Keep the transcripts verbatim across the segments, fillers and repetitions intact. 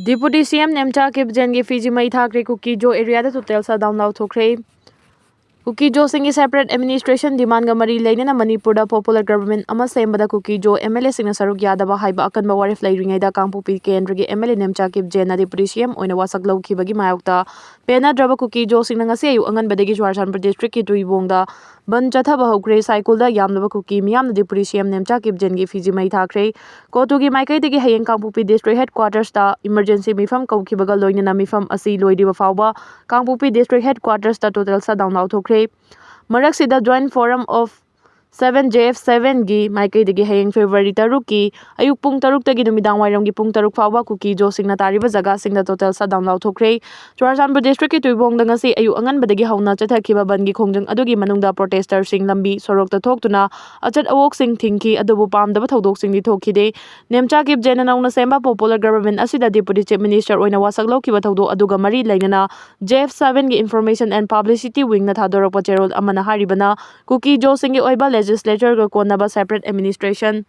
Deputy C M Nemcha ꯀꯤꯞꯖꯦꯟꯒꯤ ꯐꯤꯖꯤ ꯃꯩ ꯊꯥꯈ꯭ꯔꯦ꯫ ꯀꯨꯀꯤ ꯖꯣ area ꯗ total shutdown ꯂꯥꯎꯊꯣꯛꯈ꯭ꯔꯦ꯫ ꯀꯨꯀꯤ ꯖꯣꯁꯤꯡꯒꯤ separate administration demand ꯒ ꯃꯔꯤ ꯂꯩꯅꯅ ꯃꯅꯤꯄꯨꯔꯗ popular government ꯑꯃ ꯁꯦꯝꯕꯗ ꯀꯨꯀꯤ ꯖꯣ M L A ꯁꯤꯡꯅ ꯁꯔꯨꯛ ꯌꯥꯗꯕ ꯍꯥꯏꯕ ꯑꯀꯟꯕ ꯋꯥꯔꯦꯞ ꯂꯩꯔꯤꯉꯩꯗ ꯀꯥꯡꯄꯣꯛꯄꯤ ꯀꯦꯟꯗ꯭ꯔꯒꯤ M L A Nemcha ꯀꯤꯞꯖꯦꯟꯅ Deputy C M ꯑꯣꯏꯅ ꯋꯥꯁꯛ ꯂꯧꯈꯤꯕꯒꯤ ꯃꯥꯌꯣꯛꯇ ꯄꯦꯟꯅꯗ꯭ꯔꯕ ꯀꯨꯀꯤ ꯖꯣꯁꯤꯡꯅ ꯉꯁꯤ ꯑꯌꯨꯛ ꯑꯉꯟꯕꯗꯒꯤ ꯆꯨꯔꯥꯆꯥꯟꯄꯨꯔ district ꯀꯤ ꯇꯨꯏꯕꯣꯡꯗ ꯕꯟ ꯆꯠꯊꯕ ꯍꯧꯈ꯭ꯔꯦ꯫ ꯁꯥꯏꯀꯨꯜꯗ ꯌꯥꯝꯂꯕ ꯀꯨꯀꯤ ꯃꯤꯌꯥꯝꯅ Deputy C M ꯅꯦꯝꯆꯥ ꯀꯤꯞꯖꯦꯟꯒꯤ ꯐꯤꯖꯤ ꯃꯩ ꯊꯥꯈ꯭ꯔꯦ꯫ ꯀꯣꯇꯨꯒꯤ ꯃꯥꯏꯀꯩꯗꯒꯤ ꯍꯌꯦꯡ ꯀꯥꯡꯄꯣꯛꯄꯤ district headquarters ꯇ emergency ꯃꯤꯐꯝ ꯀꯧꯈꯤꯕꯒ ꯂꯣꯏꯅꯅ ꯃꯤꯐꯝ ꯑꯁꯤ ꯂꯣꯏꯗ꯭ꯔꯤꯕ ꯐꯥꯎꯕ ꯀꯥꯡꯄꯣꯛꯄꯤ district headquarters ꯇ total shutdown ꯂꯥꯎꯊꯣꯛꯈ꯭ꯔꯦ꯫ ꯃꯔꯛꯁꯤꯗ Joint Forum of seven J F seven ꯒꯤ ꯃꯥꯏꯀꯩꯗꯒꯤ ꯍꯌꯦꯡ February ꯇꯔꯨꯛꯀꯤ ꯑꯌꯨꯛ ꯄꯨꯡ ꯇꯔꯨꯛꯇꯒꯤ ꯅꯨꯃꯤꯗꯥꯡ ꯋꯥꯏꯔꯝꯒꯤ ꯄꯨꯡ ꯇꯔꯨꯛ ꯐꯥꯎꯕ ꯀꯨꯀꯤ ꯖꯣꯁꯤꯡꯅ ꯇꯥꯔꯤꯕ ꯖꯒꯥꯁꯤꯡꯗ total shutdown ꯂꯥꯎꯊꯣꯛꯈ꯭ꯔꯦ꯫ ꯆꯨꯔꯥꯆꯥꯟꯄꯨꯔ district ꯀꯤ ꯇꯨꯏꯕꯣꯡꯗ ꯉꯁꯤ ꯑꯌꯨꯛ ꯑꯉꯟꯕꯗꯒꯤ ꯍꯧꯅ ꯆꯠꯊꯈꯤꯕ ꯕꯟꯒꯤ ꯈꯣꯡꯖꯪ ꯑꯗꯨꯒꯤ ꯃꯅꯨꯡꯗ protester ꯁꯤꯡ ꯂꯝꯕꯤ ꯁꯣꯔꯣꯛꯇ ꯊꯣꯛꯇꯨꯅ ꯑꯆꯠ ꯑꯋꯣꯛꯁꯤꯡ ꯊꯤꯡꯈꯤ, ꯑꯗꯨꯕꯨ ꯄꯥꯝꯗꯕ ꯊꯧꯗꯣꯛꯁꯤꯡꯗꯤ ꯊꯣꯛꯈꯤꯗꯦ꯫ ꯅꯦꯝꯆꯥ ꯀꯤꯞꯖꯦꯟꯅ ꯅꯧꯅ ꯁꯦꯝꯕ popular government ꯑꯁꯤꯗ Deputy Chief Minister ꯑꯣꯏꯅ ꯋꯥꯁꯛ ꯂꯧꯈꯤꯕ ꯊꯧꯗꯣꯛ ꯑꯗꯨꯒ ꯃꯔꯤ ꯂꯩꯅꯅ J F seven ꯒꯤ Information and Publicity Wing ꯅ ꯊꯥꯗꯣꯔꯛꯄ ꯆꯦꯔꯣꯜ ꯑꯃꯅ ꯍꯥꯏꯔꯤꯕꯅ ꯀꯨꯀꯤ ꯖꯣꯁꯤꯡꯒꯤ ꯑꯣꯏꯕ legislature ꯒ ꯀꯣꯟꯅꯕ separate administration,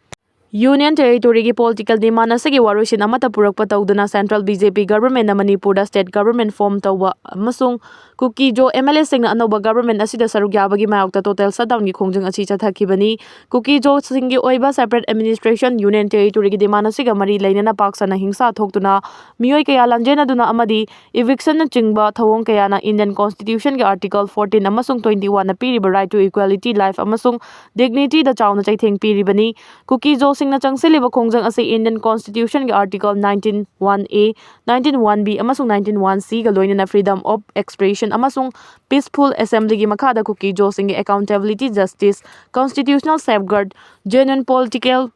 Union Territory ꯒꯤ political demand ꯑꯁꯤꯒꯤ ꯋꯥꯔꯣꯏꯁꯤꯟ ꯑꯃꯠꯇ ꯄꯨꯔꯛꯄ ꯇꯧꯗꯅ central B J P government ꯅ ꯃꯅꯤꯄꯨꯔꯗ state government form ꯇꯧꯕ ꯑꯃꯁꯨꯡ ꯀꯨꯀꯤ ꯖꯣ M L A ꯁꯤꯡꯅ ꯑꯅꯧꯕ government ꯑꯁꯤꯗ ꯁꯔꯨꯛ ꯌꯥꯕꯒꯤ ꯃꯥꯌꯣꯛꯇ total shutdown ꯒꯤ ꯈꯣꯡꯖꯪ ꯑꯁꯤ ꯆꯠꯊꯈꯤꯕꯅꯤ꯫ ꯀꯨꯀꯤ ꯖꯣꯁꯤꯡꯒꯤ ꯑꯣꯏꯕ separate administration, Union Territory ꯒꯤ demand ꯑꯁꯤꯒ ꯃꯔꯤ ꯂꯩꯅꯅ ꯄꯥꯛ ꯁꯟꯅ ꯍꯤꯡꯁꯥ ꯊꯣꯛꯇꯨꯅ ꯃꯤꯑꯣꯏ ꯀꯌꯥ ꯂꯥꯟꯖꯦꯟꯅꯗꯨꯅ ꯑꯃꯗꯤ eviction ꯅꯆꯤꯡꯕ ꯊꯧꯑꯣꯡ ꯀꯌꯥꯅ Indian Constitution ꯒꯤ Article fourteen ꯑꯃꯁꯨꯡ twenty one ꯅ ꯄꯤꯔꯤꯕ right to equality, life ꯑꯃꯁꯨꯡ dignity ꯗ ꯆꯥꯎꯅ ꯆꯩꯊꯦꯡ ꯄꯤꯔꯤꯕꯅꯤ꯫ ꯀꯨꯀꯤ ꯖꯣꯁꯤꯡꯅ ꯆꯪꯁꯤꯜꯂꯤꯕ ꯈꯣꯡꯖꯪ ꯑꯁꯤ Indian Constitution ꯒꯤ Article nineteen one A, nineteen one B ꯑꯃꯁꯨꯡ nineteen one C ꯒ ꯂꯣꯏꯅꯅ freedom of expression ꯑꯃꯁꯨꯡ peaceful assembly ꯒꯤ ꯃꯈꯥꯗ ꯀꯨꯀꯤ ꯖꯣꯁꯤꯡꯒꯤ accountability, justice, constitutional safeguard, genuine political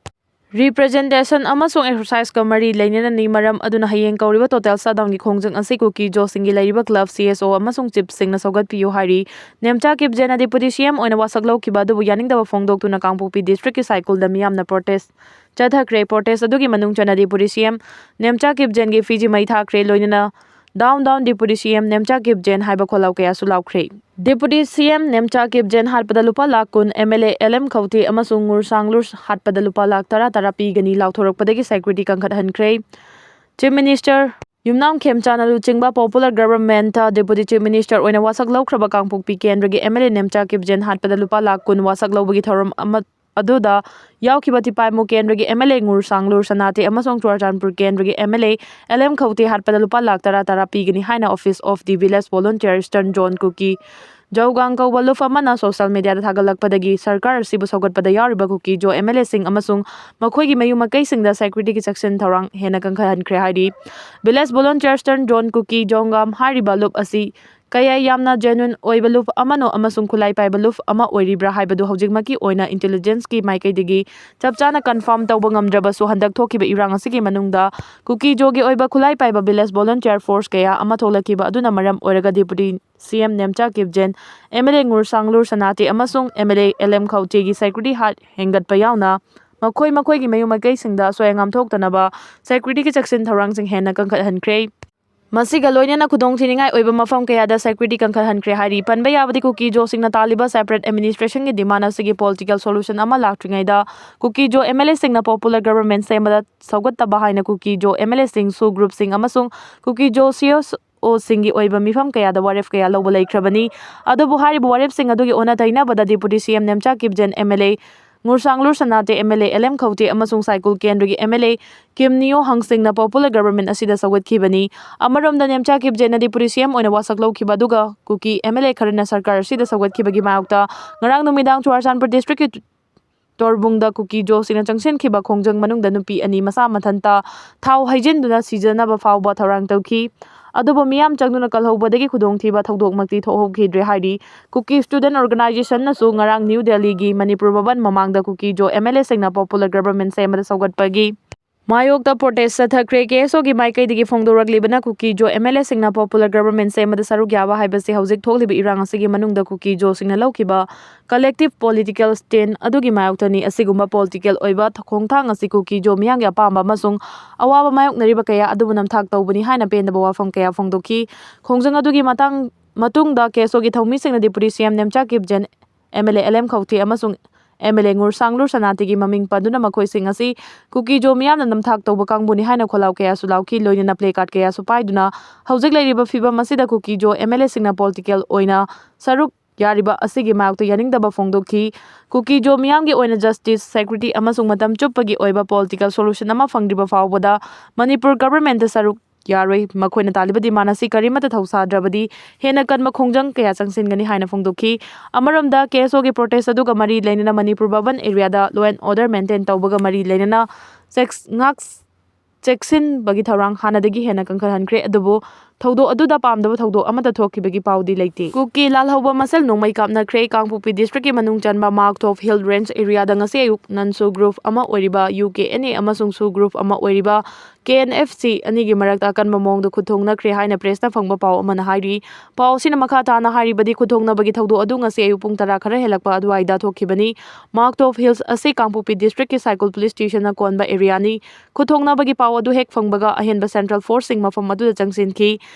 representation ꯑꯃꯁꯨꯡ exercise ꯀ ꯃꯔꯤ ꯂꯩꯅꯅꯅꯤ꯫ ꯃꯔꯝ ꯑꯗꯨꯅ ꯍꯌꯦꯡ ꯀꯧꯔꯤꯕ total shutdown ꯒꯤ ꯈꯣꯡꯖꯪ ꯑꯁꯤ ꯀꯨꯀꯤ ꯖꯣꯁꯤꯡꯒꯤ ꯂꯩꯔꯤꯕ club, C S O ꯑꯃꯁꯨꯡ chief ꯁꯤꯡꯅ ꯁꯧꯒꯠꯄꯤꯌꯨ ꯍꯥꯏꯔꯤ꯫ ꯅꯦꯝꯆꯥ ꯀꯤꯞꯖꯦꯟꯅ Deputy C M ꯑꯣꯏꯅ ꯋꯥꯁꯛ ꯂꯧꯈꯤꯕ ꯑꯗꯨꯕꯨ ꯌꯥꯅꯤꯡꯗꯕ ꯐꯣꯡꯗꯣꯛꯇꯨꯅ ꯀꯥꯡꯄꯣꯛꯄꯤ district ꯀꯤ ꯁꯥꯏꯀꯨꯜꯗ ꯃꯤꯌꯥꯝꯅ protest ꯆꯠꯊꯈ꯭ꯔꯦ꯫ Protest ꯑꯗꯨꯒꯤ ꯃꯅꯨꯡ ꯆꯟꯅ Deputy C M ꯅꯦꯝꯆꯥ ꯀꯤꯞꯖꯦꯟꯒꯤ ꯐꯤꯖꯤ ꯃꯩ ꯊꯥꯈ꯭ꯔꯦ, ꯂꯣꯏꯅꯅ Down Down Deputy C M Nemcha ꯀꯤꯞꯖꯦꯟ ꯍꯥꯏꯕ ꯈꯣꯜꯂꯥꯎ ꯀꯌꯥꯁꯨ ꯂꯥꯎꯈ꯭ꯔꯦ꯫ Deputy C M ꯅꯦꯝꯆꯥ ꯀꯤꯞꯖꯦꯟ ꯍꯥꯠꯄꯗ ꯂꯨꯄꯥ ꯂꯥꯈ ꯀꯨꯟ, M L A L M ꯈꯧꯇꯦ ꯑꯃꯁꯨꯡ ꯉꯨꯔꯁꯥꯡꯂꯨꯔ ꯍꯥꯠꯄꯗ ꯂꯨꯄꯥ ꯂꯥꯈ ꯇꯔꯥ ꯇꯔꯥ ꯄꯤꯒꯅꯤ ꯂꯥꯎꯊꯣꯔꯛꯄꯗꯒꯤ security ꯀꯟꯈꯠꯍꯟꯈ꯭ꯔꯦ꯫ Chief Minister ꯌꯨꯝꯅꯥꯝ ꯈꯦꯝꯆꯥꯟꯅ ꯂꯨꯆꯤꯡꯕ Popular Government Deputy Chief Minister ꯑꯣꯏꯅ ꯋꯥꯁꯛ ꯂꯧꯈ꯭ꯔꯕ ꯀꯥꯡꯄꯣꯛꯄꯤ ꯀꯦꯟꯗ꯭ꯔꯒꯤ M L A ꯅꯦꯝꯆꯥ ꯀꯤꯞꯖꯦꯟ ꯍꯥꯠꯄꯗ ꯂꯨꯄꯥ ꯂꯥꯈ ꯀꯨꯟ ꯋꯥꯁꯛ ꯂꯧꯕꯒꯤ ꯊꯧꯔꯝ ꯑꯃ ꯑꯗꯨꯗ ꯌꯥꯎꯈꯤꯕ ꯇꯤꯄꯥꯏꯃꯨ ꯀꯦꯟꯗ꯭ꯔꯒꯤ M L A ꯉꯨꯔꯁꯥꯡꯂꯨꯔ ꯁꯅꯥꯇꯦ ꯑꯃꯁꯨꯡ ꯆꯨꯔꯆꯥꯟꯄꯨꯔ ꯀꯦꯟꯗ꯭ꯔꯒꯤ M L A L M ꯈꯧꯇꯦ ꯍꯥꯠꯄꯗ ꯂꯨꯄꯥ ꯂꯥꯈ ꯇꯔꯥ ꯇꯔꯥ ꯄꯤꯒꯅꯤ ꯍꯥꯏꯅ Office of the Village Volunteer Eastern Zone ꯀꯨꯀꯤ ꯖꯧꯒꯥꯡ ꯀꯧꯕ ꯂꯨꯞ ꯑꯃꯅ social media ꯗ ꯊꯥꯒꯠꯂꯛꯄꯗꯒꯤ ꯁꯔꯀꯥꯔ ꯑꯁꯤꯕꯨ ꯁꯧꯒꯠꯄꯗ ꯌꯥꯎꯔꯤꯕ ꯀꯨꯀꯤ ꯖꯣ M L A ꯁꯤꯡ ꯑꯃꯁꯨꯡ ꯃꯈꯣꯏꯒꯤ ꯃꯌꯨꯝ ꯃꯀꯩꯁꯤꯡꯗ security ꯒꯤ ꯆꯦꯛꯁꯤꯟ ꯊꯧꯔꯥꯡ ꯍꯦꯟꯅ ꯀꯟꯈꯠꯍꯟꯈ꯭ꯔꯦ ꯍꯥꯏꯔꯤ꯫ Village Volunteer Eastern Zone ꯀꯨꯀꯤ ꯖꯧꯒꯥꯡ ꯍꯥꯏꯔꯤꯕ ꯂꯨꯞ ꯑꯁꯤ ꯀꯌꯥ ꯌꯥꯝꯅ genuine ꯑꯣꯏꯕ ꯂꯨꯞ ꯑꯃꯅꯣ ꯑꯃꯁꯨꯡ ꯈꯨꯠꯂꯥꯏ ꯄꯥꯏꯕ ꯂꯨꯞ ꯑꯃ ꯑꯣꯏꯔꯤꯕ꯭ꯔꯥ ꯍꯥꯏꯕꯗꯨ ꯍꯧꯖꯤꯛꯃꯛꯀꯤ ꯑꯣꯏꯅ intelligence ꯀꯤ ꯃꯥꯏꯀꯩꯗꯒꯤ ꯆꯞ ꯆꯥꯅ confirm ꯇꯧꯕ ꯉꯝꯗ꯭ꯔꯕꯁꯨ, ꯍꯟꯗꯛ ꯊꯣꯛꯈꯤꯕ ꯏꯔꯥꯡ ꯑꯁꯤꯒꯤ ꯃꯅꯨꯡꯗ ꯀꯨꯀꯤ ꯖꯣꯒꯤ ꯑꯣꯏꯕ ꯈꯨꯠꯂꯥꯏ ꯄꯥꯏꯕ village volunteer force ꯀꯌꯥ ꯑꯃ ꯊꯣꯛꯂꯛꯈꯤꯕ ꯑꯗꯨꯅ ꯃꯔꯝ ꯑꯣꯏꯔꯒ Deputy C M Nemcha ꯀꯤꯞꯖꯦꯟ, M L A ꯉꯨꯔꯁꯥꯡꯂꯨꯔ ꯁꯅꯥꯇꯦ ꯑꯃꯁꯨꯡ M L A L M ꯈꯧꯇꯦꯒꯤ security ꯍꯥꯠ ꯍꯦꯟꯒꯠꯄ ꯌꯥꯎꯅ ꯃꯈꯣꯏ ꯃꯈꯣꯏꯒꯤ ꯃꯌꯨꯝ ꯃꯀꯩꯁꯤꯡꯗ ꯑꯁꯣꯏ ꯑꯉꯥꯝ ꯊꯣꯛꯇꯅꯕ security ꯒꯤ ꯆꯦꯛꯁꯤꯟ ꯊꯧꯔꯥꯡꯁꯤꯡ ꯍꯦꯟꯅ ꯀꯟꯈꯠꯍꯟꯈ꯭ꯔꯦ꯫ ꯃꯁꯤꯒ ꯂꯣꯏꯅꯅ ꯈꯨꯗꯣꯡꯊꯤꯅꯤꯡꯉꯥꯏ ꯑꯣꯏꯕ ꯃꯐꯝ ꯀꯌꯥꯗ security ꯀꯟꯈꯠꯍꯟꯈ꯭ꯔꯦ ꯍꯥꯏꯔꯤ꯫ ꯄꯟꯕ ꯌꯥꯕꯗꯤ ꯀꯨꯀꯤ ꯖꯣꯁꯤꯡꯅ ꯇꯥꯜꯂꯤꯕ separate administration ꯒꯤ demand ꯑꯁꯤꯒꯤ political solution ꯑꯃ ꯂꯥꯛꯇ꯭ꯔꯤꯉꯩꯗ ꯀꯨꯀꯤ ꯖꯣ M L A ꯁꯤꯡꯅ popular government ꯁꯦꯝꯕꯗ ꯁꯧꯒꯠꯇꯕ ꯍꯥꯏꯅ ꯀꯨꯀꯤ ꯖꯣ M L A ꯁꯤꯡ, SoO group ꯁꯤꯡ ꯑꯃꯁꯨꯡ ꯀꯨꯀꯤ ꯖꯣ C S O ꯁꯤꯡꯒꯤ ꯑꯣꯏꯕ ꯃꯤꯐꯝ ꯀꯌꯥꯗ ꯋꯥꯔꯦꯞ ꯀꯌꯥ ꯂꯧꯕ ꯂꯩꯈ꯭ꯔꯕꯅꯤ꯫ ꯑꯗꯨꯕꯨ ꯍꯥꯏꯔꯤꯕ ꯋꯥꯔꯦꯞꯁꯤꯡ ꯑꯗꯨꯒꯤ ꯑꯣꯟꯅ ꯇꯩꯅꯕꯗ Deputy C M Nemcha ꯀꯤꯞꯖꯦꯟ, M L A ꯉꯨꯔꯁꯥꯡꯂꯨꯔ ꯁꯅꯥꯇꯦ, M L A L M ꯈꯧꯇꯦ ꯑꯃꯁꯨꯡ ꯁꯥꯏꯀꯨꯜ ꯀꯦꯟꯗ꯭ꯔꯒꯤ M L A ꯀꯤꯝ ꯅꯤꯌꯣ ꯍꯪꯁꯤꯡꯅ popular government ꯑꯁꯤꯗ ꯁꯧꯒꯠꯈꯤꯕꯅꯤ꯫ ꯑꯃꯔꯣꯝꯗ ꯅꯦꯝꯆꯥ ꯀꯤꯞꯖꯦꯟꯅ Deputy C M ꯑꯣꯏꯅ ꯋꯥꯁꯛ ꯂꯧꯈꯤꯕ ꯑꯗꯨꯒ ꯀꯨꯀꯤ M L A ꯈꯔꯅ ꯁꯔꯀꯥꯔ ꯑꯁꯤꯗ ꯁꯧꯒꯠꯈꯤꯕꯒꯤ ꯃꯥꯌꯣꯛꯇ ꯉꯔꯥꯡ ꯅꯨꯃꯤꯗꯥꯡ ꯆꯨꯔꯆꯥꯟꯄꯨꯔ district ꯀꯤ ꯇꯣꯔꯕꯨꯡꯗ ꯀꯨꯀꯤ ꯖꯣꯁꯤꯡꯅ ꯆꯪꯁꯤꯟꯈꯤꯕ ꯈꯣꯡꯖꯪ ꯃꯅꯨꯡꯗ ꯅꯨꯄꯤ ꯑꯅꯤ ꯃꯁꯥ ꯃꯊꯟꯇ ꯊꯥꯎ ꯍꯩꯖꯤꯟꯗꯨꯅ ꯁꯤꯖꯅꯕ ꯐꯥꯎꯕ ꯊꯧꯔꯥꯡ ꯇꯧꯈꯤ꯫ ꯑꯗꯨꯕꯨ ꯃꯤꯌꯥꯝ ꯆꯪꯗꯨꯅ ꯀꯜꯍꯧꯕꯗꯒꯤ ꯈꯨꯗꯣꯡꯊꯤꯕ ꯊꯧꯗꯣꯛꯃꯛꯇꯤ ꯊꯣꯛꯍꯧꯈꯤꯗ꯭ꯔꯦ ꯍꯥꯏꯔꯤ꯫ ꯀꯨꯀꯤ Student Organisation ꯅꯁꯨ ꯉꯔꯥꯡ ꯅ꯭ꯌꯨ ꯗꯦꯜꯂꯤꯒꯤ ꯃꯅꯤꯄꯨꯔ ꯚꯕꯟ ꯃꯃꯥꯡꯗ ꯀꯨꯀꯤ ꯖꯣ M L A ꯁꯤꯡꯅ popular government ꯁꯦꯝꯕꯗ ꯁꯧꯒꯠꯄꯒꯤ ꯃꯥꯌꯣꯛꯇ protest ꯆꯠꯊꯈ꯭ꯔꯦ꯫ KSO ꯒꯤ ꯃꯥꯏꯀꯩꯗꯒꯤ ꯐꯣꯡꯗꯣꯔꯛꯂꯤꯕꯅ ꯀꯨꯀꯤ ꯖꯣ M L A ꯁꯤꯡꯅ popular government ꯁꯦꯝꯕꯗ ꯁꯔꯨꯛ ꯌꯥꯕ ꯍꯥꯏꯕꯁꯤ ꯍꯧꯖꯤꯛ ꯊꯣꯛꯂꯤꯕ ꯏꯔꯥꯡ ꯑꯁꯤꯒꯤ ꯃꯅꯨꯡꯗ ꯀꯨꯀꯤ ꯖꯣꯁꯤꯡꯅ ꯂꯧꯈꯤꯕ collective political stand ꯑꯗꯨꯒꯤ ꯃꯥꯌꯣꯛꯇꯅꯤ꯫ ꯑꯁꯤꯒꯨꯝꯕ political ꯑꯣꯏꯕ ꯈꯣꯡꯊꯥꯡ ꯑꯁꯤ ꯀꯨꯀꯤ ꯖꯣ ꯃꯤꯌꯥꯝꯒꯤ ꯑꯄꯥꯝꯕ ꯑꯃꯁꯨꯡ ꯑꯋꯥꯕ ꯃꯥꯌꯣꯛꯅꯔꯤꯕ ꯀꯌꯥ ꯑꯗꯨꯕꯨ ꯅꯝꯊꯥꯛ ꯇꯧꯕꯅꯤ ꯍꯥꯏꯅ ꯄꯦꯟꯗꯕ ꯋꯥꯐꯝ ꯀꯌꯥ ꯐꯣꯡꯗꯣꯛꯈꯤ꯫ ꯈꯣꯡꯖꯪ ꯑꯗꯨꯒꯤ ꯃꯇꯥꯡ ꯃꯇꯨꯡꯗ KSO ꯒꯤ ꯊꯧꯃꯤꯁꯤꯡꯅ Deputy C M Nemcha ꯀꯤꯞꯖꯦꯟ, M L A L M ꯈꯧꯇꯦ ꯑꯃꯁꯨꯡ ꯑꯦꯝ ꯑꯦꯜ ꯑꯦ ꯉꯨꯔꯁꯥꯡꯂꯨꯔ ꯁꯅꯥꯇꯤꯒꯤ ꯃꯃꯤꯡ ꯄꯟꯗꯨꯅ ꯃꯈꯣꯏꯁꯤꯡ ꯑꯁꯤ ꯀꯨꯀꯤꯖꯣ ꯃꯤꯌꯥꯝꯅ ꯅꯝꯊꯥꯛ ꯇꯧꯕ ꯀꯥꯡꯕꯨꯅꯤ ꯍꯥꯏꯅ ꯈꯣꯜꯂꯥꯎ ꯀꯌꯥꯁꯨ ꯂꯥꯎꯈꯤ꯫ ꯂꯣꯏꯅꯅ ꯄ꯭ꯂꯦ ꯀꯥꯔꯗ ꯀꯌꯥꯁꯨ ꯄꯥꯏꯗꯨꯅ ꯍꯧꯖꯤꯛ ꯂꯩꯔꯤꯕ ꯐꯤꯕꯝ ꯑꯁꯤꯗ ꯀꯨꯀꯤꯖꯣ ꯑꯦꯝ ꯑꯦꯜ ꯑꯦꯁꯤꯡꯅ ꯄꯣꯂꯤꯇꯤꯀꯦꯜ ꯑꯣꯏꯅ ꯁꯔꯨꯛ ꯌꯥꯔꯤꯕ ꯑꯁꯤꯒꯤ ꯃꯥꯌꯣꯛꯇ ꯌꯥꯅꯤꯡꯗꯕ ꯐꯣꯡꯗꯣꯛꯈꯤ꯫ ꯀꯨꯀꯤꯖꯣ ꯃꯤꯌꯥꯝꯒꯤ ꯑꯣꯏꯅ ꯖꯁꯇꯤꯁ, ꯁꯦꯀ꯭ꯌꯨꯔꯤꯇꯤ ꯑꯃꯁꯨꯡ ꯃꯇꯝ ꯆꯨꯞꯄꯒꯤ ꯑꯣꯏꯕ ꯄꯣꯂꯤꯇꯤꯀꯦꯜ ꯁꯣꯂꯨꯁꯟ ꯑꯃ ꯐꯪꯗ꯭ꯔꯤꯕ ꯐꯥꯎꯕꯗ ꯃꯅꯤꯄꯨꯔ ꯒꯚꯔꯟꯃꯦꯟꯠꯇ ꯁꯔꯨꯛ ꯌꯥꯔꯣꯏ꯫ ꯃꯈꯣꯏꯅ ꯇꯥꯜꯂꯤꯕ ꯗꯤꯃꯥꯟ ꯑꯁꯤ ꯀꯔꯤꯃꯠꯇ ꯊꯧꯁꯥꯗ꯭ꯔꯕꯗꯤ ꯍꯦꯟꯅ ꯀꯟꯕ ꯈꯣꯡꯖꯪ ꯀꯌꯥ ꯆꯪꯁꯤꯟꯒꯅꯤ ꯍꯥꯏꯅ ꯐꯣꯡꯗꯣꯛꯈꯤ꯫ ꯑꯃꯔꯣꯝꯗ, ꯀꯦ ꯑꯦꯁ ꯑꯣꯒꯤ ꯄ꯭ꯔꯣꯇꯦꯁ ꯑꯗꯨꯒ ꯃꯔꯤ ꯂꯩꯅꯅ ꯃꯅꯤꯄꯨꯔ ꯚꯕꯟ ꯑꯦꯔꯤꯌꯥꯗ law and order maintain ꯇꯧꯕꯒ ꯃꯔꯤ ꯂꯩꯅꯅ ꯆꯦꯛꯁ-, ꯉꯥꯛ-, ꯆꯦꯛꯁꯤꯟꯕꯒꯤ ꯊꯧꯔꯥꯡ ꯍꯥꯟꯅꯗꯒꯤ ꯍꯦꯟꯅ ꯀꯟꯈꯠꯍꯟꯈ꯭ꯔꯦ꯫ ꯑꯗꯨꯕꯨ ꯊꯧꯗꯣꯛ ꯑꯗꯨꯗ ꯄꯥꯝꯗꯕ ꯊꯧꯗꯣꯛ ꯑꯃꯠꯇ ꯊꯣꯛꯈꯤꯕꯒꯤ ꯄꯥꯎꯗꯤ ꯂꯩꯇꯦ꯫ ꯀꯨꯀꯤ ꯂꯥꯜꯍꯧꯕ ꯃꯁꯦꯜ ꯅꯣꯡꯃꯩ ꯀꯥꯞꯅꯈ꯭ꯔꯦ꯫ ꯀꯥꯡꯄꯣꯛꯄꯤ ꯗꯤꯁꯇ꯭ꯔꯤꯛꯀꯤ ꯃꯅꯨꯡ ꯆꯟꯕ ꯃꯥꯔꯛꯊꯣꯞ ꯍꯤꯜ ꯔꯦꯟꯖ ꯑꯦꯔꯤꯌꯥꯗ ꯉꯁꯤ ꯑꯌꯨꯛ ꯅꯟ ꯁꯨ ꯒ꯭ꯔꯨꯞ ꯑꯃ ꯑꯣꯏꯔꯤꯕ ꯌꯨ ꯀꯦ ꯑꯦꯟ ꯑꯦ ꯑꯃꯁꯨꯡ ꯁꯨ ꯒ꯭ꯔꯨꯞ ꯑꯃ ꯑꯣꯏꯔꯤꯕ ꯀꯦ ꯑꯦꯟ ꯑꯦꯐ ꯁꯤ ꯑꯅꯤꯒꯤ ꯃꯔꯛꯇ ꯑꯀꯟꯕ ꯃꯑꯣꯡꯗ ꯈꯨꯠꯊꯣꯡꯅꯈ꯭ꯔꯦ ꯍꯥꯏꯅ ꯄ꯭ꯔꯦꯁꯇ ꯐꯪꯕ ꯄꯥꯎ ꯑꯃꯅ ꯍꯥꯏꯔꯤ꯫ ꯄꯥꯎ ꯑꯁꯤꯅ ꯃꯈꯥ ꯇꯥꯅ ꯍꯥꯏꯔꯤꯕꯗꯤ, ꯈꯨꯠꯊꯣꯡꯅꯕꯒꯤ ꯊꯧꯗꯣꯛ ꯑꯗꯨ ꯉꯁꯤ ꯑꯌꯨꯛ ꯄꯨꯡ ꯇꯔꯥ ꯈꯔ ꯍꯦꯜꯂꯛꯄ ꯑꯗꯨꯋꯥꯏꯗ ꯊꯣꯛꯈꯤꯕꯅꯤ꯫ ꯃꯥꯔꯛꯊꯣꯞ ꯍꯤꯜꯁ ꯑꯁꯤ ꯀꯥꯡꯄꯣꯛꯄꯤ ꯗꯤꯁꯇ꯭ꯔꯤꯛꯀꯤ ꯁꯥꯏꯀꯣꯜ ꯄꯨꯂꯤꯁ ꯁ꯭ꯇꯦꯁꯟꯅ ꯀꯣꯟꯕ ꯑꯦꯔꯤꯌꯥꯅꯤ꯫ ꯈꯨꯠꯊꯣꯡꯅꯕꯒꯤ ꯄꯥꯎ ꯑꯗꯨ ꯍꯦꯛ ꯐꯪꯕꯒ ꯑꯍꯦꯟꯕ ꯁꯦꯟꯇ꯭ꯔꯦꯜ ꯐꯣꯔꯁꯁꯤꯡ ꯃꯐꯝ ꯑꯗꯨꯗ ꯆꯪꯁꯤꯟꯈꯤ꯫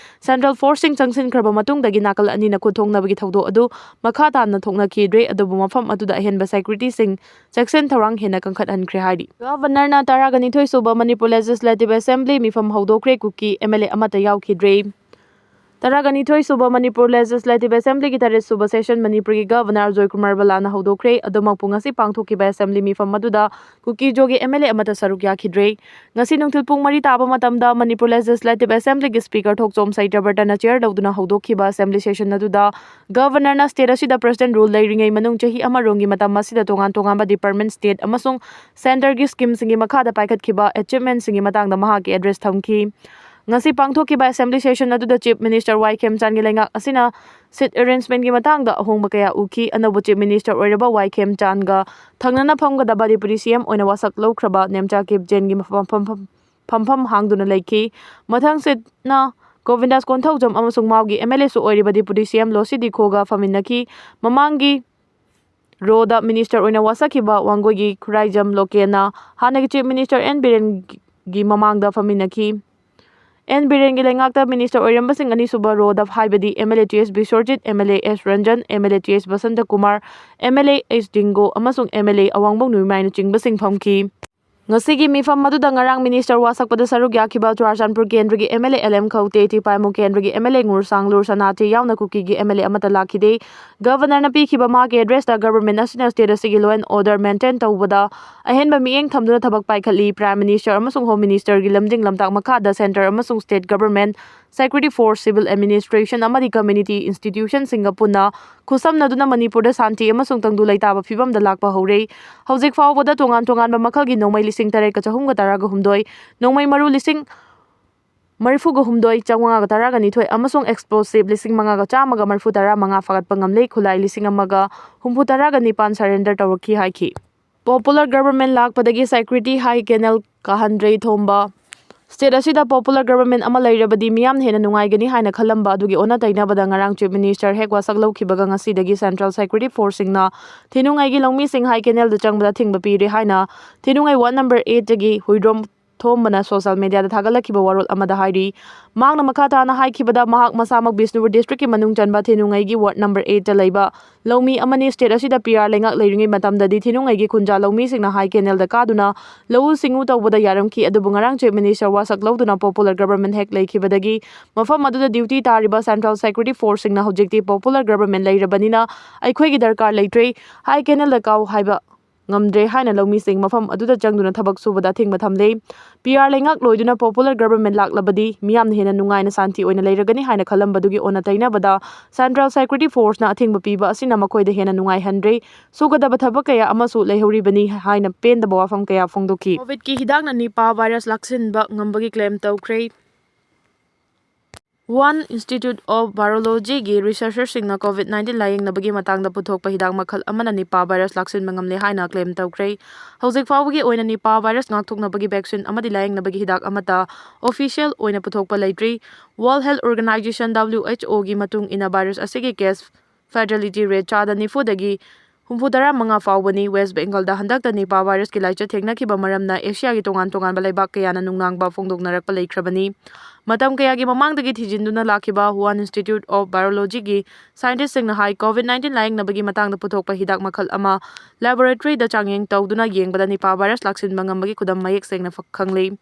ꯁꯦꯟꯇ꯭ꯔꯦꯜ ꯐꯣꯔꯁꯁꯤꯡ ꯆꯪꯁꯤꯟꯈ꯭ꯔꯕ ꯃꯇꯨꯡꯗꯒꯤ ꯅꯥꯀꯜ ꯑꯅꯤꯅ ꯈꯨꯠꯊꯣꯡꯅꯕꯒꯤ ꯊꯧꯗꯣꯛ ꯑꯗꯨ ꯃꯈꯥ ꯇꯥꯅ ꯊꯣꯛꯅꯈꯤꯗ꯭ꯔꯦ, ꯑꯗꯨꯕꯨ ꯃꯐꯝ ꯑꯗꯨꯗ ꯑꯍꯦꯟꯕ ꯁꯦꯀ꯭ꯌꯨꯔꯤꯇꯤꯁꯤꯡ ꯆꯦꯛꯁꯤꯟ ꯊꯧꯔꯥꯡ ꯍꯦꯟꯅ ꯀꯟꯈꯠꯍꯟꯈ꯭ꯔꯦ ꯍꯥꯏꯔꯤ꯫ ꯒꯚꯔꯅꯔꯅ ꯇꯔꯥꯒ ꯅꯤꯊꯣꯏ ꯁꯨꯕ ꯃꯅꯤꯄꯨꯔ ꯂꯦꯖꯤꯁꯂꯦꯇꯤꯚ ꯑꯦꯁꯦꯝꯕ꯭ꯂꯤ ꯃꯤꯐꯝ ꯍꯧꯗꯣꯛꯈ꯭ꯔꯦ꯫ ꯀꯨꯀꯤ ꯑꯦꯝ ꯑꯦꯜ ꯑꯦ ꯑꯃꯠꯇ ꯌꯥꯎꯈꯤꯗ꯭ꯔꯦ꯫ ꯇꯔꯥꯒ ꯅꯤꯊꯣꯏ ꯁꯨꯕ ꯃꯅꯤꯄꯨꯔ ꯂꯦꯖꯤꯁꯂꯦꯇꯤꯚ ꯑꯦꯁꯦꯝꯕ꯭ꯂꯤꯒꯤ ꯇꯔꯦꯠ ꯁꯨꯕ ꯁꯦꯁꯟ ꯃꯅꯤꯄꯨꯔꯒꯤ ꯒꯚꯔꯅꯔ ꯖꯣꯏꯀꯨꯃꯥꯔ ꯕꯂꯥꯅ ꯍꯧꯗꯣꯛꯈ꯭ꯔꯦ꯫ ꯑꯗꯨꯃꯛꯄꯨ, ꯉꯁꯤ ꯄꯥꯡꯊꯣꯛꯈꯤꯕ ꯑꯦꯁꯦꯝꯕ꯭ꯂꯤ ꯃꯤꯐꯝ ꯑꯗꯨꯗ ꯀꯨꯀꯤꯖꯣꯒꯤ ꯑꯦꯝ ꯑꯦꯜ ꯑꯦ ꯑꯃꯠꯇ ꯁꯔꯨꯛ ꯌꯥꯈꯤꯗ꯭ꯔꯦ꯫ ꯉꯁꯤ ꯅꯨꯡꯊꯤꯜ ꯄꯨꯡ ꯃꯔꯤ ꯇꯥꯕ ꯃꯇꯝꯗ ꯃꯅꯤꯄꯨꯔ ꯂꯦꯖꯤꯁꯂꯦꯇꯤꯚ ꯑꯦꯁꯦꯝꯕ꯭ꯂꯤꯒꯤ ꯁ꯭ꯄꯤꯀꯔ ꯊꯣꯛꯆꯣꯝ ꯁꯩꯇ꯭ꯔꯕꯔꯇꯅ ꯆꯤꯌꯔ ꯂꯧꯗꯨꯅ ꯍꯧꯗꯣꯛꯈꯤꯕ ꯑꯦꯁꯦꯝꯕ꯭ꯂꯤ ꯁꯦꯁꯟ ꯑꯗꯨꯗ ꯒꯚꯔꯅꯔꯅ ꯁ꯭ꯇꯦꯠ ꯑꯁꯤꯗ ꯄ꯭ꯔꯁꯤꯗꯦꯟꯠ ꯔꯨꯜ ꯂꯩꯔꯤꯉꯩ ꯃꯅꯨꯡ ꯆꯍꯤ ꯑꯃꯔꯣꯝꯒꯤ ꯃꯇꯝ ꯑꯁꯤꯗ ꯇꯣꯉꯥꯟ ꯇꯣꯉꯥꯟꯕ ꯗꯤꯄꯥꯔꯠꯃꯦꯟꯠ, ꯁ꯭ꯇꯦꯠ ꯑꯃꯁꯨꯡ ꯁꯦꯟꯇꯔꯒꯤ ꯁ꯭ꯀꯤꯝꯁꯤꯡꯒꯤ ꯃꯈꯥꯗ ꯄꯥꯏꯈꯠꯈꯤꯕ ꯑꯦꯆꯤꯚꯃꯦꯟꯠꯁꯤꯡꯒꯤ ꯃꯇꯥꯡꯗ ꯃꯍꯥꯛꯀꯤ ꯑꯦꯗ꯭ꯔꯦꯁ ꯊꯝꯈꯤ꯫ ꯉꯁꯤ ꯄꯥꯡꯊꯣꯛꯈꯤꯕ ꯑꯦꯁꯦꯝꯕ꯭ꯂꯤ ꯁꯦꯁꯟ ꯑꯗꯨꯗ ꯆꯤꯐ ꯃꯤꯅꯤꯁꯇꯔ ꯋꯥꯏ ꯈꯦꯝꯆꯥꯟꯒꯤ ꯂꯩꯉꯥꯛ ꯑꯁꯤꯅ ꯁꯤꯠ ꯑꯦꯔꯦꯟꯖꯃꯦꯟꯠꯀꯤ ꯃꯇꯥꯡꯗ ꯑꯍꯣꯡꯕ ꯀꯌꯥ ꯎꯈꯤ꯫ ꯑꯅꯧꯕ ꯆꯤꯐ ꯃꯤꯅꯤꯁꯇꯔ ꯑꯣꯏꯔꯕ ꯋꯥꯏ ꯈꯦꯝꯆꯥꯟꯒ ꯊꯪꯅꯅ ꯐꯝꯒꯗꯕ ꯗꯤꯄꯨꯇꯤ ꯁꯤ ꯑꯦꯝ ꯑꯣꯏꯅ ꯋꯥꯁꯛ ꯂꯧꯈ꯭ꯔꯕ ꯅꯦꯝꯆꯥ ꯀꯤꯞꯖꯦꯟꯒꯤ ꯃꯐꯝ, ꯐꯝꯐꯝ, ꯐꯝꯐꯝ ꯍꯥꯡꯗꯨꯅ ꯂꯩꯈꯤ꯫ ꯃꯊꯪ ꯁꯤꯠꯅ ꯒꯣꯕꯤꯟꯗꯥꯁ ꯀꯣꯟꯊꯧꯖꯝ ꯑꯃꯁꯨꯡ ꯃꯥꯎꯒꯤ ꯑꯦꯝ ꯑꯦꯜ ꯑꯦꯁꯨ ꯑꯣꯏꯔꯤꯕ ꯗꯤꯄꯨꯇꯤ ꯁꯤ ꯑꯦꯝ ꯂꯣꯁꯤ ꯗꯤꯈꯣꯒ ꯐꯝꯃꯤꯟꯅꯈꯤ꯫ ꯃꯃꯥꯡꯒꯤ ꯔꯣꯗ ꯃꯤꯅꯤꯁꯇꯔ ꯑꯣꯏꯅ ꯋꯥꯁꯛꯈꯤꯕ ꯋꯥꯡꯒꯣꯏꯒꯤ ꯈꯨꯔꯥꯏꯖꯝ ꯂꯣꯀꯦꯟꯅ ꯍꯥꯟꯅꯒꯤ ꯆꯤꯐ ꯃꯤꯅꯤꯁꯇꯔ ꯑꯦꯟ ꯕꯤꯔꯦꯟꯒꯤ ꯃꯃꯥꯡꯗ ꯐꯝꯃꯤꯟꯅꯈꯤ꯫ ꯑꯦꯟ ꯕꯤꯔꯦꯟꯒꯤ ꯂꯩꯉꯥꯛꯇ ꯃꯤꯅꯤꯁꯇꯔ ꯑꯣꯏꯔꯝꯕꯁꯤꯡ ꯑꯅꯤꯁꯨꯕ ꯔꯣꯗ ꯍꯥꯏꯕꯗꯤ M L A T S Biswajit, M L A S Ranjan, M L A T S Basanta Kumar, M L A S Dingo ꯑꯃꯁꯨꯡ ꯑꯦꯝ ꯑꯦꯜ ꯑꯦ ꯑꯋꯥꯡꯕꯧ ꯅꯣꯏꯃꯥꯏꯅꯆꯤꯡꯕꯁꯤꯡ ꯐꯝꯈꯤ꯫ ꯉꯁꯤꯒꯤ ꯃꯤꯐꯝ ꯑꯗꯨꯗ ꯉꯔꯥꯡ ꯃꯤꯅꯤꯁꯇꯔ ꯋꯥꯁꯛꯄꯗ ꯁꯔꯨꯛ ꯌꯥꯈꯤꯕ ꯆꯨꯔꯥꯆꯥꯟꯄꯨꯔ ꯀꯦꯟꯗ꯭ꯔꯒꯤ M L A L M Khaute, Tipaimukh ꯀꯦꯟꯗ꯭ꯔꯒꯤ ꯑꯦꯝ ꯑꯦꯜ ꯑꯦ ꯉꯨꯔꯁꯥꯡꯂꯨꯔ ꯁꯅꯥꯇꯦ ꯌꯥꯎꯅ ꯀꯨꯀꯤꯒꯤ ꯑꯦꯝ ꯑꯦꯜ ꯑꯦ ꯑꯃꯠꯇ ꯂꯥꯛꯈꯤꯗꯦ꯫ ꯒꯕꯔꯅꯔꯅ ꯄꯤꯈꯤꯕ ꯃꯍꯥꯛꯀꯤ ꯑꯦꯗ꯭ꯔꯦꯁꯇ ꯒꯕꯔꯃꯦꯟ ꯑꯁꯤꯅ ꯁ꯭ꯇꯦꯠ ꯑꯁꯤꯒꯤ law and order maintain ꯇꯧꯕꯗ ꯑꯍꯦꯟꯕ ꯃꯤꯠꯌꯦꯡ ꯊꯝꯗꯨꯅ ꯊꯕꯛ ꯄꯥꯏꯈꯠꯂꯤ꯫ ꯄ꯭ꯔꯥꯏꯝ ꯃꯤꯅꯤꯁꯇꯔ ꯑꯃꯁꯨꯡ ꯍꯣꯝ ꯃꯤꯅꯤꯁꯇꯔꯒꯤ ꯂꯝꯖꯤꯡ ꯂꯝꯇꯥꯛ ꯃꯈꯥꯗ ꯁꯦꯟꯇꯔ ꯑꯃꯁꯨꯡ state government, security force, civil administration ꯑꯃꯗꯤ community institutionꯁꯤꯡꯒ ꯄꯨꯟꯅ ꯈꯨꯠꯁꯝꯅꯗꯨꯅ ꯃꯅꯤꯄꯨꯔꯗ ꯁꯥꯟꯇꯤ ꯑꯃꯁꯨꯡ ꯇꯪꯗꯨ ꯂꯩꯇꯥꯕ ꯐꯤꯕꯝꯗ ꯂꯥꯛꯄ ꯍꯧꯔꯦ꯫ ꯍꯧꯖꯤꯛ ꯐꯥꯎꯕꯗ ꯇꯣꯉꯥꯟ ꯇꯣꯉꯥꯟꯕ ꯃꯈꯜꯒꯤ ꯅꯣꯡꯃꯩ ꯂꯤꯁꯤꯡ ꯇꯔꯦꯠꯀ ꯆꯍꯨꯝꯒ ꯇꯔꯥꯒ ꯍꯨꯝꯗꯣꯏ, ꯅꯣꯡꯃꯩ ꯃꯔꯨ ꯂꯤꯁꯤꯡ ꯃꯔꯤꯐꯨꯒ ꯍꯨꯝꯗꯣꯏ ꯆꯥꯝꯃꯉꯥꯒ ꯇꯔꯥꯒ ꯅꯤꯊꯣꯏ ꯑꯃꯁꯨꯡ explosive ꯂꯤꯁꯤꯡ ꯃꯉꯥꯒ ꯆꯥꯝꯃꯒ ꯃꯔꯤꯐꯨ ꯇꯔꯥ ꯃꯉꯥ ꯐꯥꯒꯠꯄ ꯉꯝꯂꯦ꯫ ꯈꯨꯠꯂꯥꯏ ꯂꯤꯁꯤꯡ ꯑꯃꯒ ꯍꯨꯝꯐꯨ ꯇꯔꯥꯒ ꯅꯤꯄꯥꯟ surrender ꯇꯧꯔꯛꯈꯤ ꯍꯥꯏꯈꯤ꯫ Popular government ꯂꯥꯛꯄꯗꯒꯤ security high canal ꯀꯥꯍꯟꯗ꯭ꯔꯦ ꯊꯣꯝꯕ꯫ State ꯑꯁꯤꯗ popular government ꯑꯃ ꯂꯩꯔꯕꯗꯤ ꯃꯤꯌꯥꯝꯅ ꯍꯦꯟꯅ ꯅꯨꯡꯉꯥꯏꯒꯅꯤ ꯍꯥꯏꯅ ꯈꯜꯂꯝꯕ ꯑꯗꯨꯒꯤ ꯑꯣꯟꯅ ꯇꯩꯅꯕꯗ ꯉꯔꯥꯡ Chief Minister ꯍꯦꯛ ꯋꯥꯁꯛ ꯂꯧꯈꯤꯕꯒ ꯉꯁꯤꯗꯒꯤ central security forceꯁꯤꯡꯅ ꯊꯤꯅꯨꯡꯉꯩꯒꯤ ꯂꯧꯃꯤꯁꯤꯡ high canalꯗ ꯆꯪꯕꯗ ꯑꯊꯤꯡꯕ ꯄꯤꯔꯦ ꯍꯥꯏꯅ ꯊꯤꯅꯨꯡꯉꯩ ward number eightꯇꯒꯤ ꯍꯨꯏꯗ꯭ꯔꯣꯝ ꯊꯣꯝꯕꯅ social mediaꯗ ꯊꯥꯒꯠꯂꯛꯈꯤꯕ ꯋꯥꯔꯣꯜ ꯑꯃꯗ ꯍꯥꯏꯔꯤ꯫ ꯃꯍꯥꯛꯅ ꯃꯈꯥ ꯇꯥꯅ ꯍꯥꯏꯈꯤꯕꯗ ꯃꯍꯥꯛ ꯃꯁꯥꯃꯛ ꯕꯤꯁꯅꯨꯄꯨꯔ districtꯀꯤ ꯃꯅꯨꯡ ꯆꯟꯕ ꯊꯤꯅꯨꯡꯉꯩꯒꯤ ward number eightꯇ ꯂꯩꯕ ꯂꯧꯃꯤ ꯑꯃꯅꯤ꯫ State ꯑꯁꯤꯗ P R ꯂꯩꯉꯥꯛ ꯂꯩꯔꯤꯉꯩ ꯃꯇꯝꯗꯗꯤ ꯊꯤꯅꯨꯡꯉꯩꯒꯤ ꯈꯨꯟꯖꯥ ꯂꯧꯃꯤꯁꯤꯡꯅ high canalꯗ ꯀꯥꯗꯨꯅ ꯂꯧꯎ ꯁꯤꯡꯎ ꯇꯧꯕꯗ ꯌꯥꯔꯝꯈꯤ, ꯑꯗꯨꯕꯨ ꯉꯔꯥꯡ Chief Minister ꯋꯥꯁꯛ ꯂꯧꯗꯨꯅ popular government ꯍꯦꯛ ꯂꯩꯈꯤꯕꯗꯒꯤ ꯃꯐꯝ ꯑꯗꯨꯗ duty ꯇꯥꯔꯤꯕ central security forceꯁꯤꯡꯅ ꯍꯧꯖꯤꯛꯇꯤ popular government ꯂꯩꯔꯕꯅꯤꯅ ꯑꯩꯈꯣꯏꯒꯤ ꯗꯔꯀꯥꯔ ꯂꯩꯇ꯭ꯔꯦ, high canalꯗ ꯀꯥꯎ ꯍꯥꯏꯕ ꯉꯝꯗ꯭ꯔꯦ ꯍꯥꯏꯅ ꯂꯧꯃꯤꯁꯤꯡ ꯃꯐꯝ ꯑꯗꯨꯗ ꯆꯪꯗꯨꯅ ꯊꯕꯛ ꯁꯨꯕꯗ ꯑꯊꯤꯡꯕ ꯊꯝꯂꯦ꯫ P R ꯂꯩꯉꯥꯛ ꯂꯣꯏꯗꯨꯅ popular government ꯂꯥꯛꯂꯕꯗꯤ ꯃꯤꯌꯥꯝꯅ ꯍꯦꯟꯅ ꯅꯨꯡꯉꯥꯏꯅ ꯁꯥꯟꯇꯤ ꯑꯣꯏꯅ ꯂꯩꯔꯒꯅꯤ ꯍꯥꯏꯅ ꯈꯜꯂꯝꯕꯗꯨꯒꯤ ꯑꯣꯟꯅ ꯇꯩꯅꯕꯗ central security forceꯅ ꯑꯊꯤꯡꯕ ꯄꯤꯕ ꯑꯁꯤꯅ ꯃꯈꯣꯏꯗ ꯍꯦꯟꯅ ꯅꯨꯡꯉꯥꯏꯍꯟꯗ꯭ꯔꯦ꯫ ꯁꯨꯒꯗꯕ ꯊꯕꯛ ꯀꯌꯥ ꯑꯃꯁꯨ ꯂꯩꯍꯧꯔꯤꯕꯅꯤ ꯍꯥꯏꯅ ꯄꯦꯟꯗꯕ ꯋꯥꯐꯝ ꯀꯌꯥ ꯐꯣꯡꯗꯣꯛꯈꯤ꯫ Covidꯀꯤ ꯍꯤꯗꯥꯛꯅ Nipah virus ꯂꯥꯛꯁꯤꯟꯕ ꯉꯝꯕꯒꯤ claim ꯇꯧꯈ꯭ꯔꯦ꯫ Wuhan Institute of Virologyꯒꯤ researcherꯁꯤꯡꯅ Covid nineteen ꯂꯥꯌꯦꯡꯅꯕꯒꯤ ꯃꯇꯥꯡꯗ ꯄꯨꯊꯣꯛꯄ ꯍꯤꯗꯥꯛ ꯃꯈꯜ ꯑꯃꯅ Nipah virus ꯂꯥꯛꯁꯤꯟꯕ ꯉꯝꯂꯦ ꯍꯥꯏꯅ claim ꯇꯧꯈ꯭ꯔꯦ꯫ ꯍꯧꯖꯤꯛ ꯐꯥꯎꯕꯒꯤ ꯑꯣꯏꯅ Nipah virus ꯉꯥꯛꯊꯣꯛꯅꯕꯒꯤ vaccine ꯑꯃꯗꯤ ꯂꯥꯌꯦꯡꯅꯕꯒꯤ ꯍꯤꯗꯥꯛ ꯑꯃꯠꯇ official ꯑꯣꯏꯅ ꯄꯨꯊꯣꯛꯄ ꯂꯩꯇ꯭ꯔꯤ꯫ World Health Organization, W H Oꯒꯤ ꯃꯇꯨꯡ ꯏꯟꯅ virus ꯑꯁꯤꯒꯤ case fatality rate ꯆꯥꯗ ꯅꯤꯐꯨꯗꯒꯤ ꯍꯨꯝꯐꯨꯇꯔꯥ ꯃꯉꯥ ꯐꯥꯎꯕꯅꯤ꯫ ꯋꯦꯁ ꯕꯦꯡꯒꯜꯗ ꯍꯟꯗꯛꯇ ꯅꯤꯄꯥ ꯚꯥꯏꯔꯁꯀꯤ ꯂꯥꯏꯆꯠ ꯊꯦꯡꯅꯈꯤꯕ ꯃꯔꯝꯅ ꯑꯦꯁꯤꯌꯥꯒꯤ ꯇꯣꯉꯥꯟ ꯇꯣꯉꯥꯟꯕ ꯂꯩꯕꯥꯛ ꯀꯌꯥꯅ ꯅꯨꯡꯅꯥꯡꯕ ꯐꯣꯡꯗꯣꯛꯅꯔꯛꯄ ꯂꯩꯈ꯭ꯔꯕꯅꯤ꯫ ꯃꯇꯝ ꯀꯌꯥꯒꯤ ꯃꯃꯥꯡꯗꯒꯤ ꯊꯤꯖꯤꯟꯗꯨꯅ ꯂꯥꯛꯈꯤꯕ ꯍꯨꯋꯥꯟ ꯏꯟꯁꯇꯤꯇ꯭ꯌꯨꯠ ꯑꯣꯐ ꯕꯥꯏꯑꯣꯂꯣꯖꯤꯒꯤ ꯁꯥꯏꯟꯇꯤꯁꯁꯤꯡꯅ ꯍꯥꯏ, ꯀꯣꯚꯤꯗ ꯅꯥꯏꯟꯇꯤꯟ ꯂꯥꯌꯦꯡꯅꯕꯒꯤ ꯃꯇꯥꯡꯗ ꯄꯨꯊꯣꯛꯄ ꯍꯤꯗꯥꯛ ꯃꯈꯜ ꯑꯃ ꯂꯦꯕꯣꯔꯦꯇꯔꯤꯗ ꯆꯥꯡꯌꯦꯡ ꯇꯧꯗꯨꯅ ꯌꯦꯡꯕꯗ ꯅꯤꯄꯥ ꯚꯥꯏꯔꯁ ꯂꯥꯛꯁꯤꯟꯕ ꯉꯝꯕꯒꯤ ꯈꯨꯗꯝ ꯃꯌꯦꯛ ꯁꯦꯡꯅ ꯐ-, ꯈꯪꯂꯤ꯫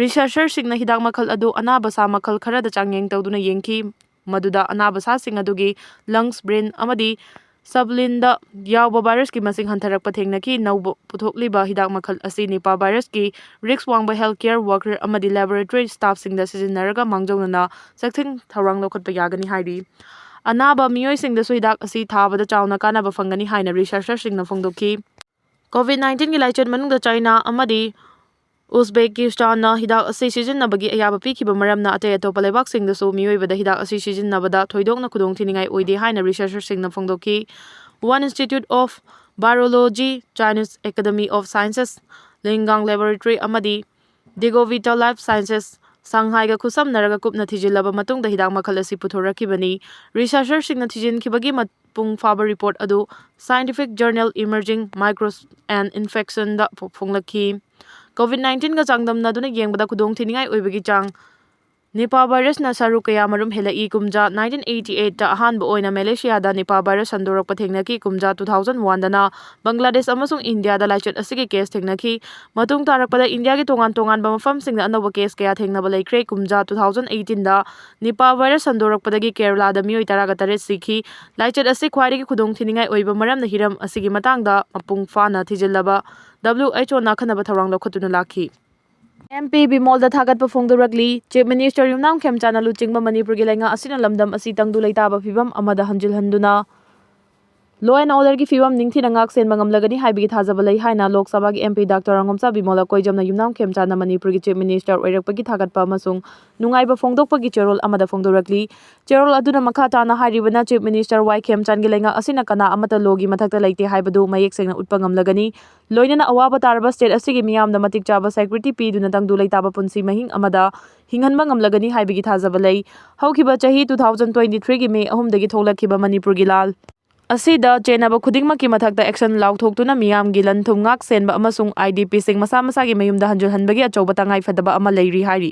ꯔꯤꯁꯔꯆꯔꯁꯤꯡꯅ ꯍꯤꯗꯥꯛ ꯃꯈꯜ ꯑꯗꯨ ꯑꯅꯥꯕ ꯁꯥ ꯃꯈꯜ ꯈꯔꯗ ꯆꯥꯡꯌꯦꯡ ꯇꯧꯗꯨꯅ ꯌꯦꯡꯈꯤ, ꯃꯗꯨꯗ ꯑꯅꯥꯕ ꯁꯥꯁꯤꯡ ꯑꯗꯨꯒꯤ ꯂꯪꯁ, ꯕ꯭ꯔꯦꯟ ꯑꯃꯗꯤ ꯁꯕꯂꯤꯟꯗ ꯌꯥꯎꯕ ꯚꯥꯏꯔꯁꯀꯤ ꯃꯁꯤꯡ ꯍꯟꯊꯔꯛꯄ ꯊꯦꯡꯅꯈꯤ꯫ ꯅꯧꯕ ꯄꯨꯊꯣꯛꯂꯤꯕ ꯍꯤꯗꯥꯛ ꯃꯈꯜ ꯑꯁꯤ ꯅꯤꯄꯥ ꯚꯥꯏꯔꯁꯀꯤ ꯔꯤꯁ꯭ꯛ ꯋꯥꯡꯕ ꯍꯦꯜꯊ ꯀꯦꯌꯔ ꯋꯥꯔꯀꯔ ꯑꯃꯗꯤ ꯂꯦꯕꯣꯔꯦꯇꯔꯤ ꯁ꯭ꯇꯥꯐꯁꯤꯡꯗ ꯁꯤꯖꯤꯟꯅꯔꯒ ꯃꯥꯡꯖꯧꯅꯅ ꯆꯦꯛꯁꯤꯟ ꯊꯧꯔꯥꯡ ꯂꯧꯈꯠꯄ ꯌꯥꯒꯅꯤ ꯍꯥꯏꯔꯤ꯫ ꯑꯅꯥꯕ ꯃꯤꯑꯣꯏꯁꯤꯡꯗꯁꯨ ꯍꯤꯗꯥꯛ ꯑꯁꯤ ꯊꯥꯕꯗ ꯆꯥꯎꯅ ꯀꯥꯟꯅꯕ ꯐꯪꯒꯅꯤ ꯍꯥꯏꯅ ꯔꯤꯁꯔꯆꯔꯁꯤꯡꯅ ꯐꯣꯡꯗꯣꯛꯈꯤ꯫ ꯀꯣꯚꯤꯗ ꯅꯥꯏꯟꯇꯤꯟꯒꯤ ꯂꯥꯏꯆꯠ ꯃꯅꯨꯡꯗ ꯆꯥꯏꯅꯥ ꯑꯃꯗꯤ ꯎꯖꯕꯦꯀꯤꯁꯇꯥꯟꯅ ꯍꯤꯗꯥꯛ ꯑꯁꯤ ꯁꯤꯖꯤꯟꯅꯕꯒꯤ ꯑꯌꯥꯕ ꯄꯤꯈꯤꯕ ꯃꯔꯝꯅ ꯑꯇꯩ ꯑꯇꯣꯞꯄ ꯂꯩꯕꯥꯛꯁꯤꯡꯗꯁꯨ ꯃꯤꯑꯣꯏꯕꯗ ꯍꯤꯗꯥꯛ ꯑꯁꯤ ꯁꯤꯖꯤꯟꯅꯕꯗ ꯊꯣꯏꯗꯣꯛꯅ ꯈꯨꯗꯣꯡꯊꯤꯅꯤꯡꯉꯥꯏ ꯑꯣꯏꯗꯦ ꯍꯥꯏꯅ ꯔꯤꯁꯔꯆꯔꯁꯤꯡꯅ ꯐꯣꯡꯗꯣꯛꯈꯤ꯫ Wuhan institute of virology, Chinese academy of sciences, Lingang laboratory ꯑꯃꯗꯤ ꯗꯤꯒꯣꯚꯤꯇꯥ ꯂꯥꯏꯐ ꯁꯥꯏꯟꯁꯦꯁ ꯁꯪꯍꯥꯏꯒ ꯈꯨꯠꯁꯝꯅꯔꯒ ꯀꯨꯞꯅ ꯊꯤꯖꯤꯜꯂꯕ ꯃꯇꯨꯡꯗ ꯍꯤꯗꯥꯛ ꯃꯈꯜ ꯑꯁꯤ ꯄꯨꯊꯣꯔꯛꯈꯤꯕꯅꯤ꯫ ꯔꯤꯁꯔꯆꯔꯁꯤꯡꯅ ꯊꯤꯖꯤꯟꯈꯤꯕꯒꯤ ꯃꯄꯨꯡ ꯐꯥꯕ ꯔꯤꯄꯣꯔꯠ ꯑꯗꯨ scientific journal emerging micro and ꯏꯟꯐꯦꯛꯁꯟꯗ ꯐꯣ-, ꯐꯣꯡꯂꯛꯈꯤ꯫ ꯀꯣꯚꯤꯗ ꯅꯥꯏꯟꯇꯤꯟꯒ ꯆꯥꯡꯗꯝꯅꯗꯨꯅ ꯌꯦꯡꯕꯗ ꯈꯨꯗꯣꯡꯊꯤꯅꯤꯡꯉꯥꯏ ꯑꯣꯏꯕꯒꯤ ꯆꯥꯡ ꯅꯤꯄꯥ ꯚꯥꯏꯔꯁꯅ ꯁꯔꯨꯛ ꯀꯌꯥꯃꯔꯨꯝ ꯍꯦꯜꯂꯛꯏ꯫ ꯀꯨꯝꯖꯥ ꯅꯥꯏꯟꯇꯤꯟ ꯑꯩꯠꯇꯤ ꯑꯩꯠꯇ ꯑꯍꯥꯟꯕ ꯑꯣꯏꯅ ꯃꯦꯂꯦꯁꯤꯌꯥꯗ ꯅꯤꯄꯥ ꯚꯥꯏꯔꯁ ꯁꯟꯗꯣꯔꯛꯄ ꯊꯦꯡꯅꯈꯤ꯫ ꯀꯨꯝꯖꯥ ꯇꯨ ꯊꯥꯎꯖꯟ ꯋꯥꯟꯗꯅ ꯕꯪꯒ꯭ꯂꯥꯗꯦꯁ ꯑꯃꯁꯨꯡ ꯏꯟꯗꯤꯌꯥꯗ ꯂꯥꯏꯆꯠ ꯑꯁꯤꯒꯤ ꯀꯦꯁ ꯊꯦꯡꯅꯈꯤ꯫ ꯃꯇꯨꯡ ꯇꯥꯔꯛꯄꯗ ꯏꯟꯗꯤꯌꯥꯒꯤ ꯇꯣꯉꯥꯟ ꯇꯣꯉꯥꯟꯕ ꯃꯐꯝꯁꯤꯡꯗ ꯑꯅꯧꯕ ꯀꯦꯁ ꯀꯌꯥ ꯊꯦꯡꯅꯕ ꯂꯩꯈ꯭ꯔꯦ꯫ ꯀꯨꯝꯖꯥ ꯇꯨ ꯊꯥꯎꯖꯟ ꯑꯩꯠꯇꯤꯟꯗ ꯅꯤꯄꯥ ꯚꯥꯏꯔꯁ ꯁꯟꯗꯣꯔꯛꯄꯗꯒꯤ ꯀꯦꯔꯂꯥꯗ ꯃꯤꯑꯣꯏ ꯇꯔꯥꯒ ꯇꯔꯦꯠ ꯁꯤꯈꯤ꯫ ꯂꯥꯏꯆꯠ ꯑꯁꯤ ꯈ꯭ꯋꯥꯏꯗꯒꯤ ꯈꯨꯗꯣꯡꯊꯤꯅꯤꯡꯉꯥꯏ ꯑꯣꯏꯕ ꯃꯔꯝꯅ ꯍꯤꯔꯝ ꯑꯁꯤꯒꯤ ꯃꯇꯥꯡꯗ ꯃꯄꯨꯡ ꯐꯥꯅ ꯊꯤꯖꯤꯜꯂꯕ ꯗꯕ꯭ꯂꯤꯎ ꯑꯩꯆ ꯑꯣꯅ ꯑꯈꯟꯅꯕ ꯊꯧꯔꯥꯡ ꯂꯧꯈꯠꯇꯨꯅ ꯂꯥꯛꯈꯤ꯫ ꯑꯦꯝ ꯄꯤ ꯕꯤꯃꯣꯜꯗ ꯊꯥꯒꯠꯄ ꯐꯣꯡꯗꯣꯔꯛꯂꯤ꯫ ꯆꯤꯐ ꯃꯤꯅꯤꯁꯇꯔ ꯌꯨꯝꯅꯥꯝ ꯈꯦꯝꯆꯥꯟꯅ ꯂꯨꯆꯤꯡꯕ ꯃꯅꯤꯄꯨꯔꯒꯤ ꯂꯩꯉꯥꯛ ꯑꯁꯤꯅ ꯂꯝꯗꯝ ꯑꯁꯤ ꯇꯪꯗꯨ ꯂꯩꯇꯥꯕ ꯐꯤꯕꯝ ꯑꯃꯗ ꯍꯟꯖꯤꯜꯍꯟꯗꯨꯅ law and orderꯒꯤ ꯐꯤꯕꯝ ꯅꯤꯡꯊꯤꯅ ꯉꯥꯛ ꯁꯦꯟꯕ ꯉꯝꯂꯒꯅꯤ ꯍꯥꯏꯕꯒꯤ ꯊꯥꯖꯕ ꯂꯩ ꯍꯥꯏꯅ ꯂꯣꯛ ꯁꯚꯥꯒꯤ ꯑꯦꯝ ꯄꯤ ꯗꯥꯛꯇꯔ ꯔꯥꯉꯣꯝꯆꯥ ꯕꯤꯃꯣꯜ ꯑꯀꯣꯏꯖꯝꯅ ꯌꯨꯝꯅꯥꯝ ꯈꯦꯝꯆꯥꯟꯅ ꯃꯅꯤꯄꯨꯔꯒꯤ ꯆꯤꯐ ꯃꯤꯅꯤꯁꯇꯔ ꯑꯣꯏꯔꯛꯄꯒꯤ ꯊꯥꯒꯠꯄ ꯑꯃꯁꯨꯡ ꯅꯨꯡꯉꯥꯏꯕ ꯐꯣꯡꯗꯣꯛꯄꯒꯤ ꯆꯦꯔꯣꯜ ꯑꯃꯗ ꯐꯣꯡꯗꯣꯔꯛꯂꯤ꯫ ꯆꯦꯔꯣꯜ ꯑꯗꯨꯅ ꯃꯈꯥ ꯇꯥꯅ ꯍꯥꯏꯔꯤꯕꯅ, ꯆꯤꯐ ꯃꯤꯅꯤꯁꯇꯔ ꯋꯥꯏ ꯈꯦꯝꯆꯥꯟꯒꯤ ꯂꯩꯉꯥꯛ ꯑꯁꯤꯅ ꯀꯅꯥ ꯑꯃꯠꯇ lawꯒꯤ ꯃꯊꯛꯇ ꯂꯩꯇꯦ ꯍꯥꯏꯕꯗꯨ ꯃꯌꯦꯛ ꯁꯦꯡꯅ ꯎꯠꯄ ꯉꯝꯂꯒꯅꯤ꯫ ꯂꯣꯏꯅꯅ ꯑꯋꯥꯕ ꯇꯥꯔꯕ state ꯑꯁꯤꯒꯤ ꯃꯤꯌꯥꯝꯗ ꯃꯇꯤꯛ ꯆꯥꯕ security ꯄꯤꯗꯨꯅ ꯇꯪꯗꯨ ꯂꯩꯇꯥꯕ ꯄꯨꯟꯁꯤ ꯃꯍꯤꯡ ꯑꯃꯗ ꯍꯤꯡꯍꯟꯕ ꯉꯝꯂꯒꯅꯤ ꯍꯥꯏꯕꯒꯤ ꯊꯥꯖꯕ ꯂꯩ꯫ ꯍꯧꯈꯤꯕ ꯆꯍꯤ two thousand twenty threeꯒꯤ ꯃꯦ ꯑꯍꯨꯝꯗꯒꯤ ꯊꯣꯛꯂꯛꯈꯤꯕ ꯃꯅꯤꯄꯨꯔꯒꯤ ꯂꯥꯜ ꯑꯁꯤꯗ ꯆꯦꯟꯅꯕ ꯈꯨꯗꯤꯡꯃꯛꯀꯤ ꯃꯊꯛꯇ action ꯂꯥꯎꯊꯣꯛꯇꯨꯅ ꯃꯤꯌꯥꯝꯒꯤ ꯂꯟ ꯊꯨꯝ ꯉꯥꯛ ꯁꯦꯟꯕ ꯑꯃꯁꯨꯡ IDPꯁꯤꯡ ꯃꯁꯥ ꯃꯁꯥꯒꯤ ꯃꯌꯨꯝꯗ ꯍꯟꯖꯤꯜꯍꯟꯕꯒꯤ ꯑꯆꯧꯕ ꯇꯉꯥꯏꯐꯗꯕ ꯑꯃ ꯂꯩꯔꯤ ꯍꯥꯏꯔꯤ꯫